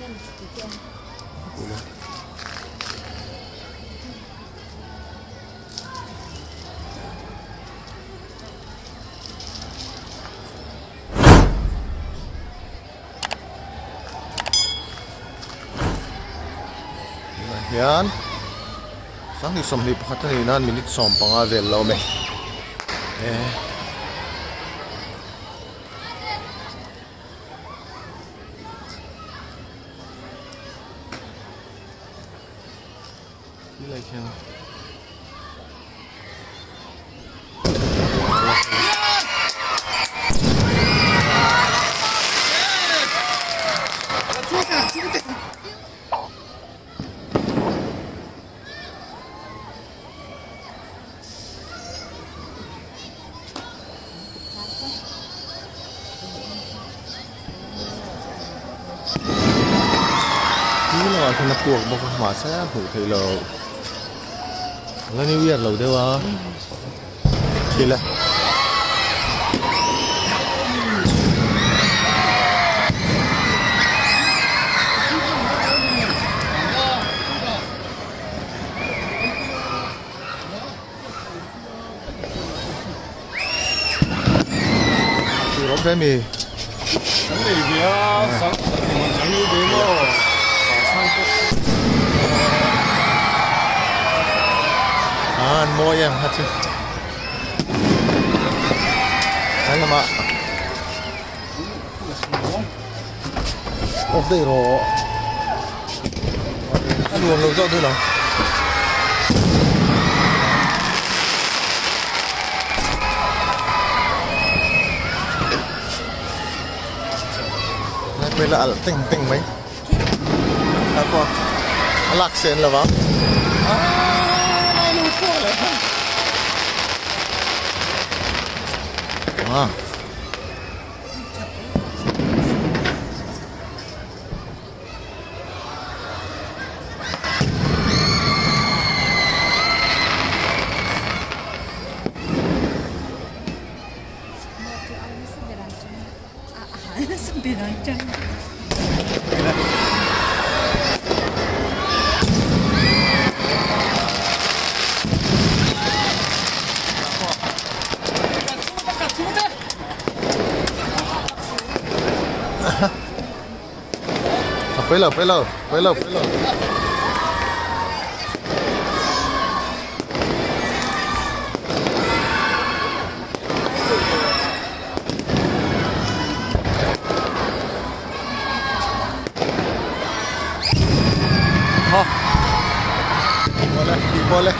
Tunah hian sanghnih 21 a nih nan minute 15 vel la awm e. Tilai khian Ti lamah khian a puak bawk a mahse a hmuh theih loh a la new year lo deuh a thil a. Tur awm ve mi? Kan nei ve a, sang kan nei ve maw? Sang pawh. A an mawi em kha chu. Tlai lamah off daih rawh. A nuam lo zawk daih lo. Lai pawh ila alh teng teng mai. Lai pawh a lak sen lo vang. Aaa lai lo pawh leh hman. Ah. Pawi lo pawi lo pawi lo pawi lo. Ha. Bole, bole.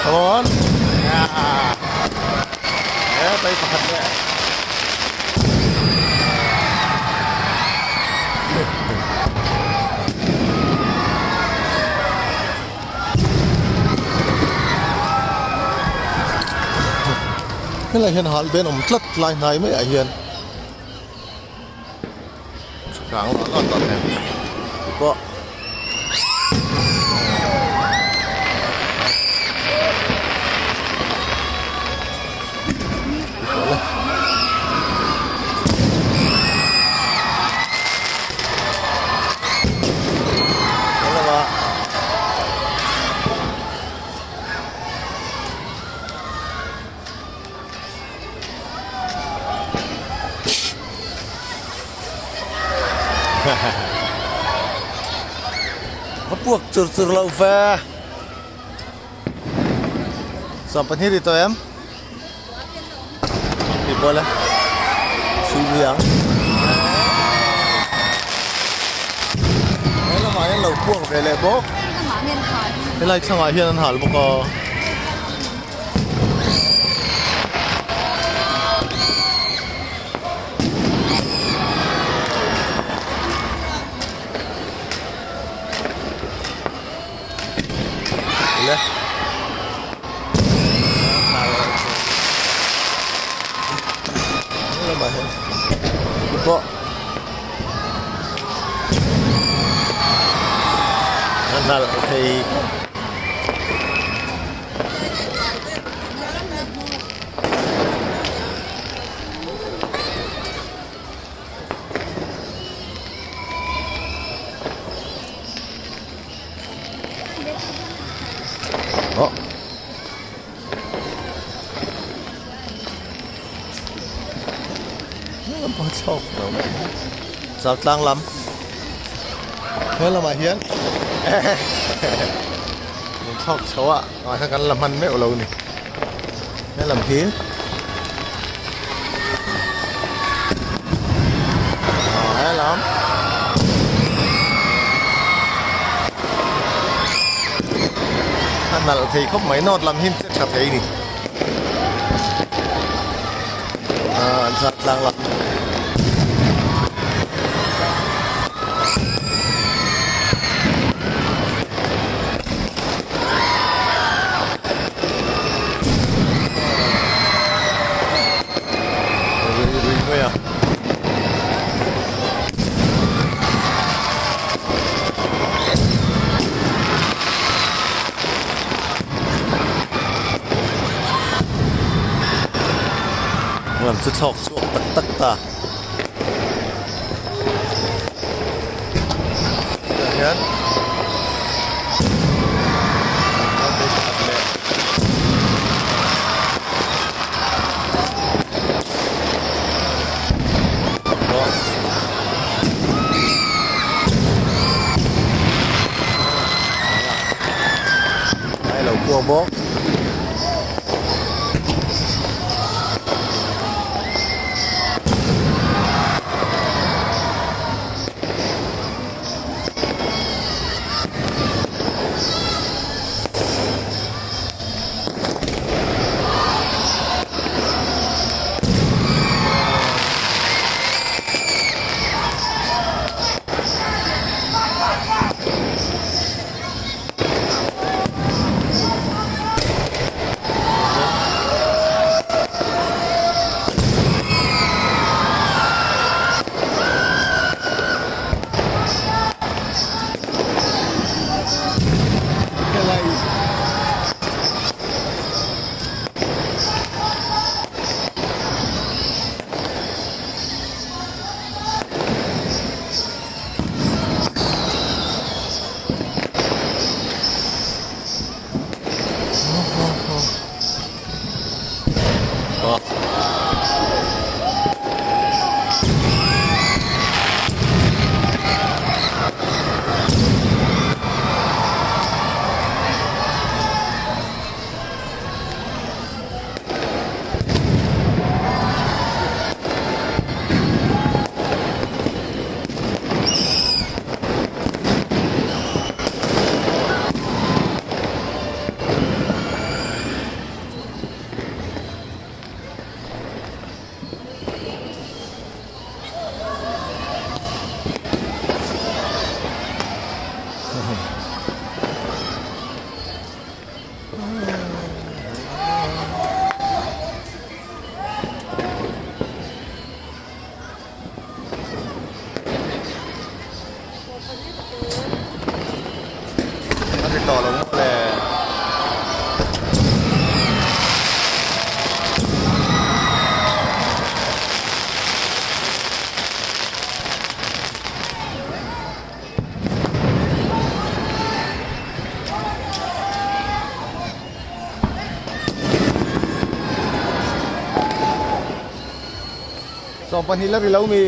Come on. Yeah. Yeah, tayo pakhat na. Helai hian hal ben awm tlat lai hnai maiah hian kang lah lah tak em pawh. A puak chur chur loh ve. 20 ri tawh em? Ti pawh le. Chhui zui ang. He lamah hian lo puak ve leh bawk. Helai thlangah hian an hal bawk a. lamah hian te pawh a nalh thei. Aw. Lampang chhawk lo mai char tlang lam he lamah hian min thlawk chho a ah hian kan la hman meuh lo a ni he lam hi ah he lam. A nalh thei khawp mai nawt lam hi che tha thei a ni ah an zat tlang lam. Rui rui mai a. Lam chu thlawk chhuak tak tak ta. Tah hian naute pakhat leh Ai lo puak bawk. A ri tawh lo maw le. 22 la ri lo mi.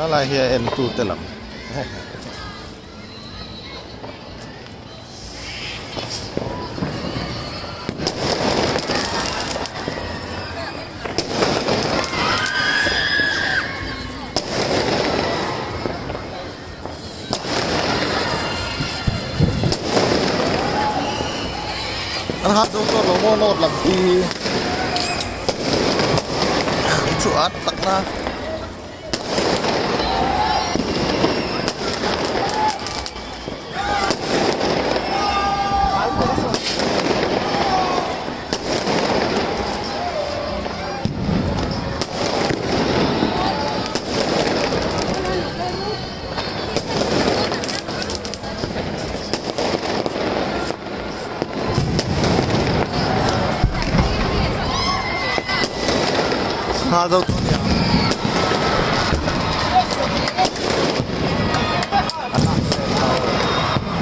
Helai hi a entu te lam. An hat zo tawh lo maw nawt lam hi chu at tak na. Nghal deuh tawh nia.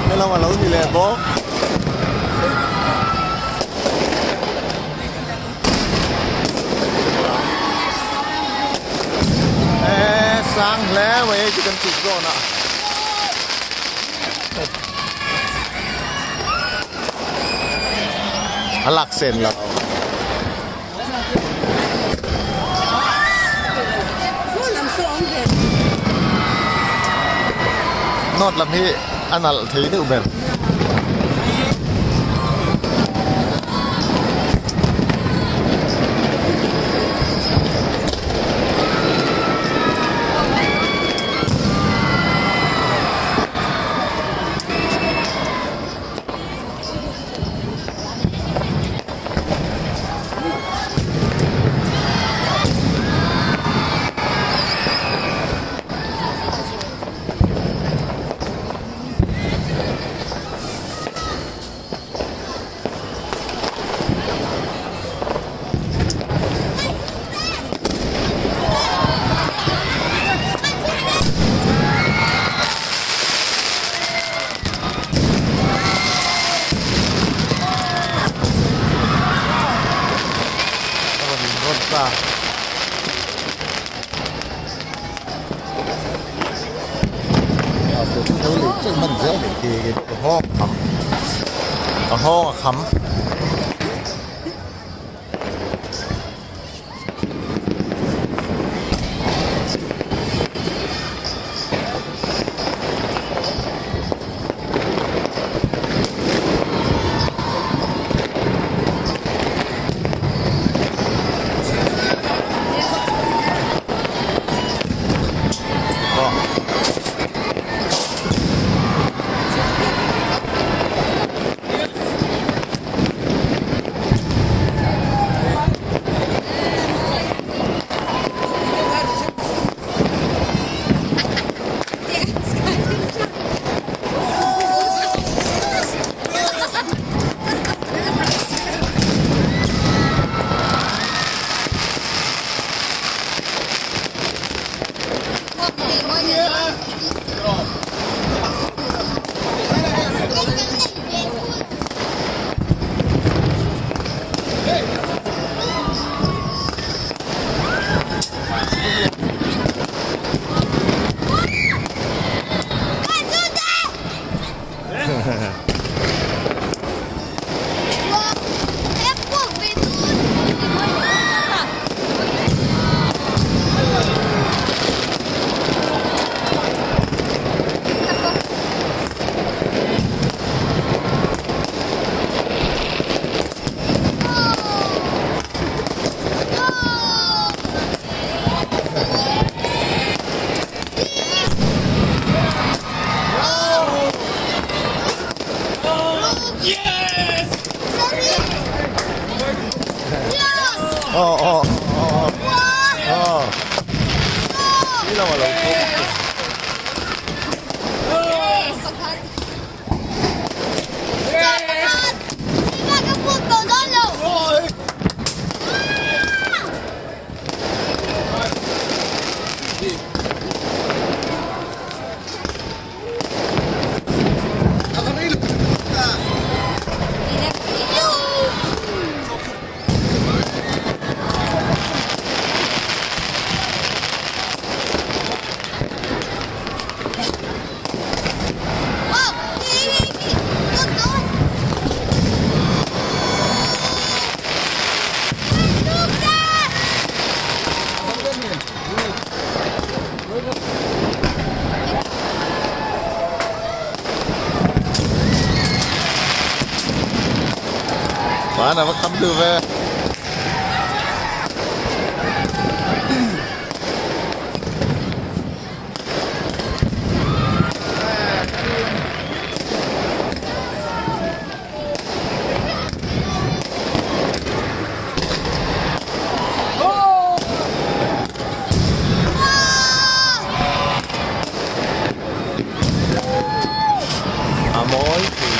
Hello a lo ni leh bawk. Eee sang hle mai hei chu kan chhuk zawn a. A lak sen lo. Note lam hi a nalh thei deuh ber. A rawn inrawlh ta. Ka nghawng a kham. Ban a va kham duh ve. A mawi thei.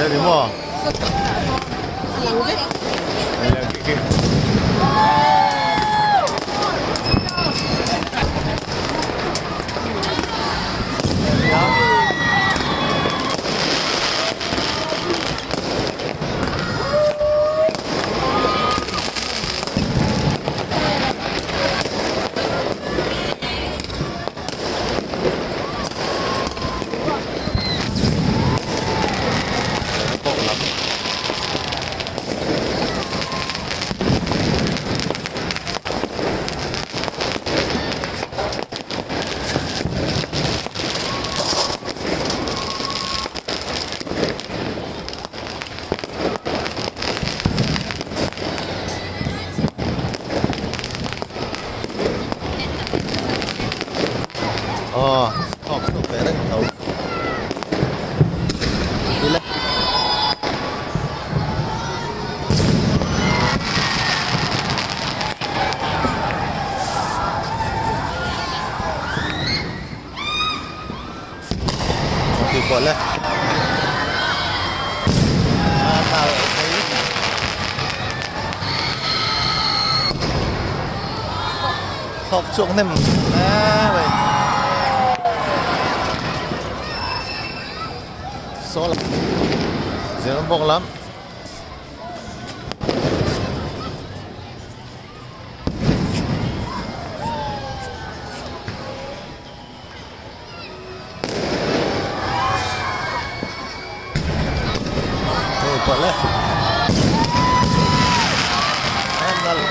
Ready maw? Aw thawk chhuak ve reng tho ila. Tih pawh le thawk chhuak hnem hle mai saw lam zir bawk lam. Hei pawh le handle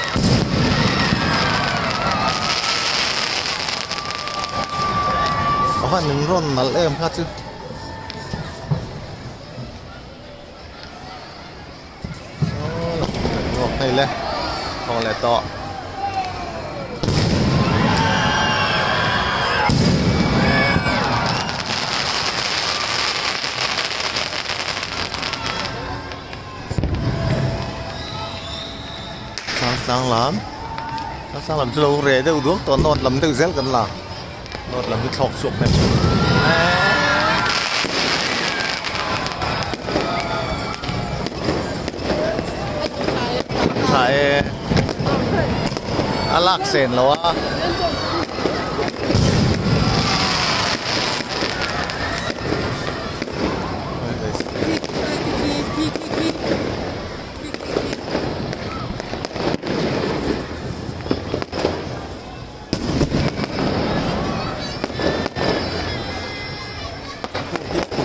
a van in rawn nalh em kha chu. Ruak hei le thawng leh tawh. Sang lam sang lam chu lo reh deuh duak tawh nawt lam deuh zel kan la nawt lam hi thlawk chhuak hmel tha e a lak sen lo a.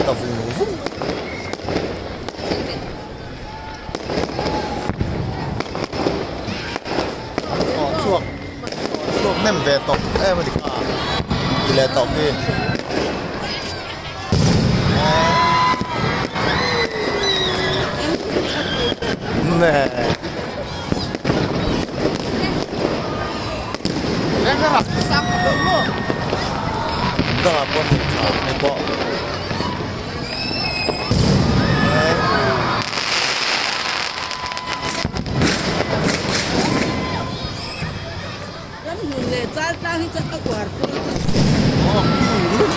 Ta vung vung aw chhuak chhuak hnem ve tawp em a ni kha ti leh tawp hi. Dangah pawh hei tha hei pawh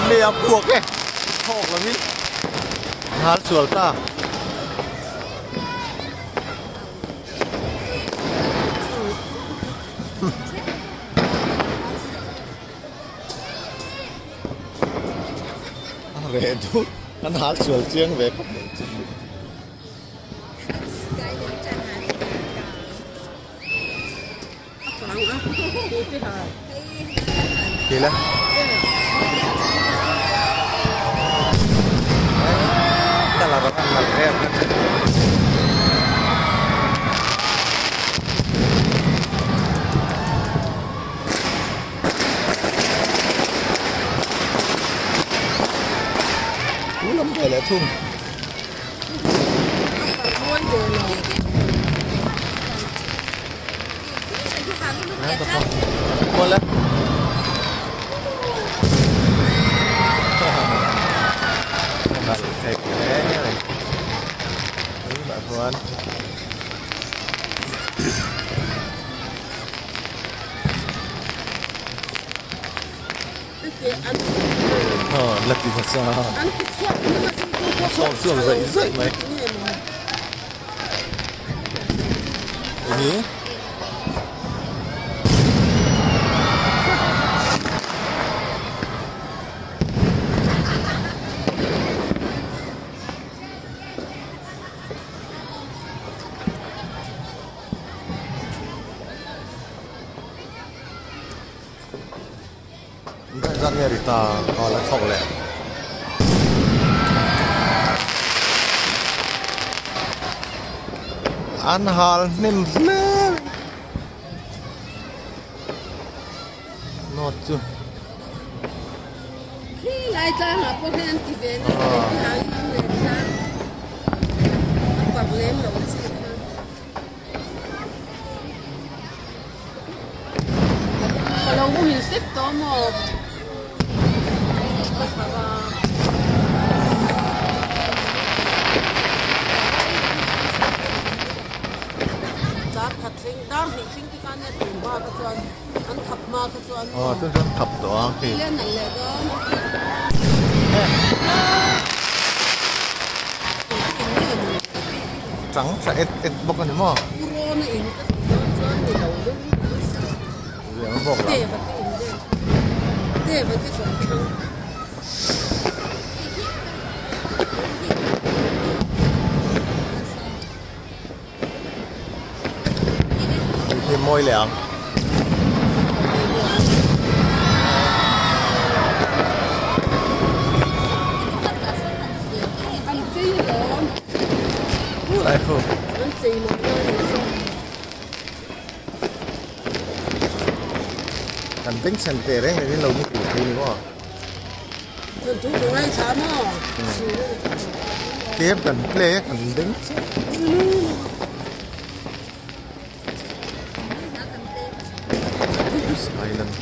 Lei a puak e thawk lovin nghal sual ta. Reh duh an hal sual chiang ve khawp mai chu. Ti la. Colour a nalh em a ni. Thu lam ve leh thung. Kual e. Nalh thei hle mai. Tunah chuan. La ti hmasa chhuak chhuak zaih zaih mai enge. Zat nge ri ta aw la chhawk leh. An hal hnem hle mai. Note chu. Khi lai tlangah pawh hian an ti ve nasa leh ti hang in leh tlang a parh lem lo chi kha. Ka lo muhil sek tawh maw? Ka harh a. Dar khat thleng, dar hnih thleng te khan nia tun hma kha chuan an khap hma kha chuan maw? Aw chuan chuan khap tawh a khi. Ila nalh leh dawn. Chang tha et et bawk a ni maw? Pu Rawna in ka tih dawn chuan ni lo deuh in a sa. Ziang bawk la. Deva te in vel. Deva te chawm thlang. Hei hi mawi leh ang. Kan bengchhen teh reng reng in lo ni thei ni maw. Tape kan play a kan beng chiah. Island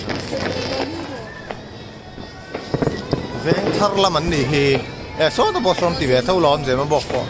Veng thar lam an nih hi. E sawta pawh sawm ti ve tho lo awm zem a bawk pawh.